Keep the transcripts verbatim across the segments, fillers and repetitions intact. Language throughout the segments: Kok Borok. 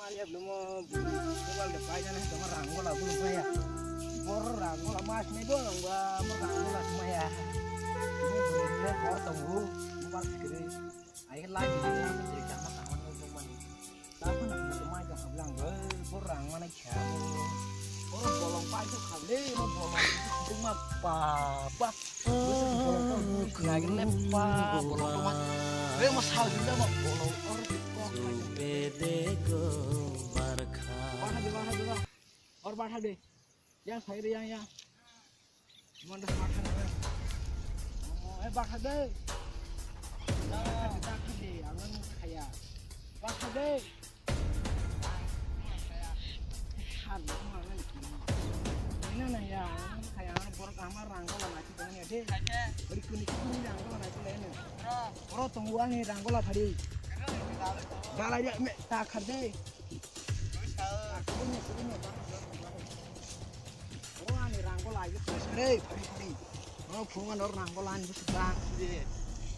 Ani ablumo mobile de paijana tongma ranggola bulu maya. Bor ranggola mas ni bo rangba mo ranggola maya. Mo bor tongo mobile sikiri. Ai lagi ni mo sikiri kama kama ni bo mani. Tapo na mo mai jong hablang bo bor rang mana kya bo. Bor bolong pai to khable mo bolong ma pa pa. Lagi lepa bolong to mas. Re mo sal juga mo bolong or kok. Bana de bana de. Or bana de. Yang saya de yang yang. Mana bana de. Oh, eh bana de. Bana de. Bana de. Oro tongo ani ranggola phari. Dalai ya me ta khar de. Oro ani ranggola ai phari phari. Oro phunga nor ranggola ani bwswk bang.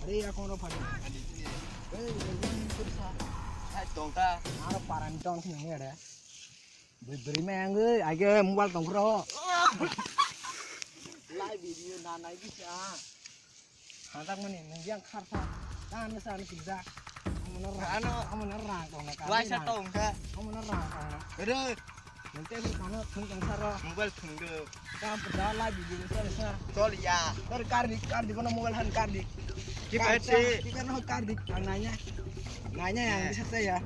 Phari ya kono phari. Ei, ei, ei, kursa. Hai tong ta. Aro parani tong sini ada. Bwrwi mai ang oi, age mobile tong khro. Live video na nai bisa. Hadak mani nang yang khar sa. Tan sa ni pizza. Amo na rang. Ano. Amo na rang tong na. Lai sa tong ka. Amo na rang tong na. Re. Nang te sa kana thung tong sa ro. Mobile thung de. Kam pura live video sa sa. Chol ya. Kar kar di, kar di kono mobile han kar di. Ki pai se. Ki kan ho kar di. Ang nanya. Nanya yang bisa saya.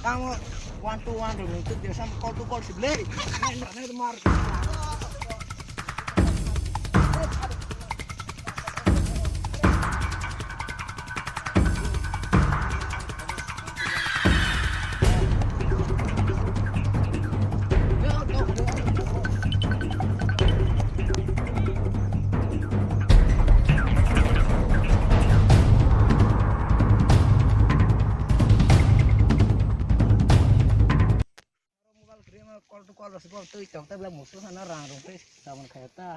Kamu one to one dulu itu dia sama call to call sih beli. Main mana itu mar. Mobile kiri ma call to call rasi bol tui tong tabla musu sana rang rung tui tabon khaya ta.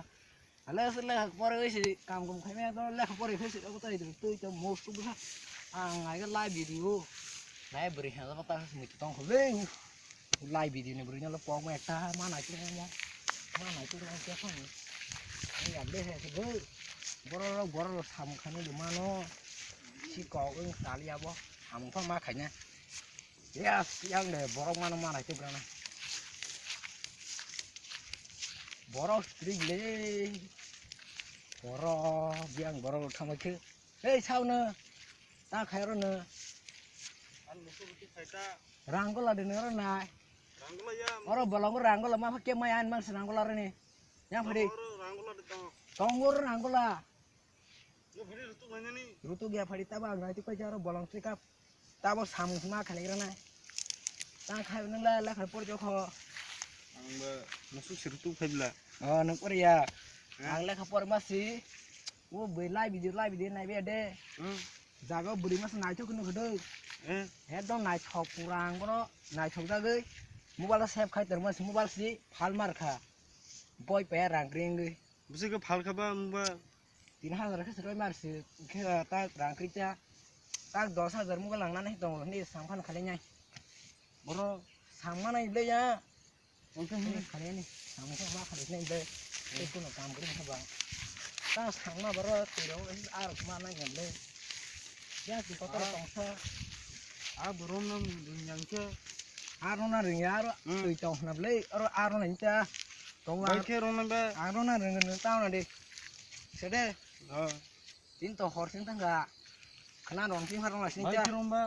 Ale se lekha pore oi si kam kum khai me to lekha pore khai si ko tai tui to mo su bha. Ang ai ga live video. Nai bri ha ba ta mi tong kho le. Live video ni bri na lo pok me ta ma nai tu mo. Ma nai tu mo ke phone. Ai ya le he se bo. Boro ro boro ro sam khani de mano. Si ko ung tali abo. Am ko ma khai na. Yes, yang de borok mano ma nai tu grana. Borok strik le. Borok biang borok thama khe. Hei, sao no. Ta khai ro no. An musu buti khai ta. Ranggola de no ro nai. Ranggola ya. Oro bolong ranggola ma ke mai an mang ranggola ro ni. Yang phadi. Oro ranggola de tong. Tong oro ranggola. Lo phadi rutuk nai nani. Rutuk ya phadi tabo ang nai tu kai jaro bolong trika. Tabo samung ma khali ro nai. Ta khai no la la khai por jo kho. Ang ba musu sir tu khai bla. Oh, no por ya. Ang lekha por ma si. O bui live video, live video nai be de. Hmm. Jaga buri mas nai thok no khodo. Hmm. Ekdom nai thok pura ang bono nai thok jagoi. Mobile save khai ter mas mobile si phal mar kha. Boi pe rang ring goi. Bisi ko phal kha ba mobile. Tin hajar khe sroi mar si khe ta rang kri ta. Tak dos hajar mobile lang nai tong ni sang phan khali nai. Boro sang ma nai le ya. Ang khe hini khani ni, ang khe ma khani nai ble, tei kuno kam kwrwi khe ba. Ta sangma boro tiro ar ma nai ngai ble. Ya ki kotor tongsa. A borom no yang khe. Aro na ring ya aro twi tong na ble, aro aro na inta. Tong la. Bai khe rong na be. Aro na ring ring ta na de. Sede. Oh. Tin to hor sin tang ga. Khana rong sin har rong la sin ta. Bai khe rong ba.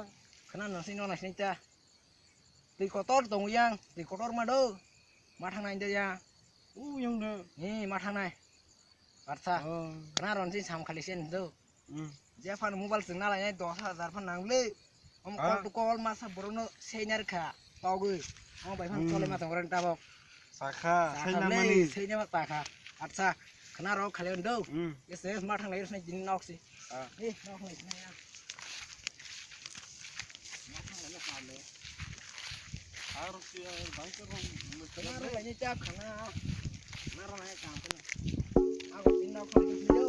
Khana rong sin rong la sin ta. Twi kotor tongo yang, twi kotor ma do. Ma thang nai de ya. U yang de. Ni ma thang nai. Arsa. Oh. Khana ron si sam khali sen do. Hmm. Je phan mobile sing na lai dos hajar phan nang le. Om call to call ma sa boro no sei nar kha. Togwi. Om bai phan chole ma tong ren tabok. Sakha, sakha sai na le, mani. Sai na ma sakha. Arsa. Khana rok khale do. Hmm. Yes, yes, ma thang lai sen din nok si. Ah. Eh, nok lai sen ya. Aro si, aro bike rong. Khana rok lai ni chap khana. Naro lai kam khana. Ako tin nok khale do.